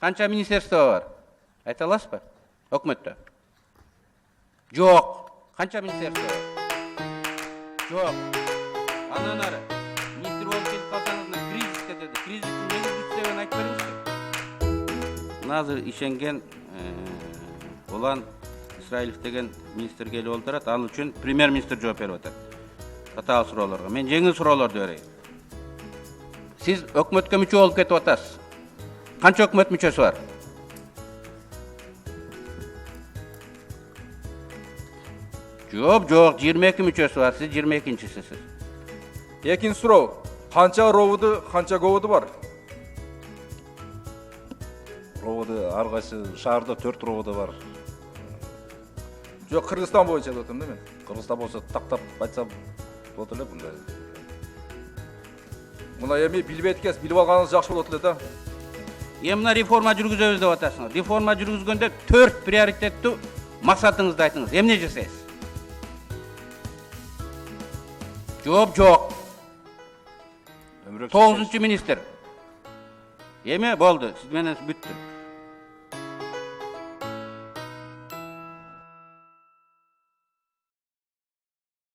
Канча министерство бар? Айта аласызбы? Өкмөттө. Жок. Канча министерство бар? Жок. Андан ары министр болуп кетип калсаңыз, мына кризис кетет. Кризистин негизги себебин айтып бериңизчи. Мына азыр ишенген Улан Исраилов деген министр келип олтурат. Ал үчүн премьер министр жооп берип атат. Татаал суроолорго. Мен жеңил суроолорду берейин. Сиз өкмөткө мүчө болуп кетип атасыз. Канча өкмөт мүчөсү бар? Жооп жок, 22 мүчөсү бар, сиз 22-сисиз. Экинчи суроо. Канча РОВД, канча ГОВД бар? РОВД ар кайсы шаарда 4 РОВД бар. Жок, Кыргызстан боюнча деп атам да мен. Кыргызстан болсо тактап айтсам болот эле мындай. Мына эми билбейт экенсиз, билип алганыңыз жакшы болот эле да. Эми мына реформа жүргүзөбүз деп атасыңар. Реформа жүргүзгөндө 4 приоритеттүү максатыңызды айтыңыз. Эмне жасайсыз? Жооп жок. 9-министр. Эми болду, сиз менен бүттү.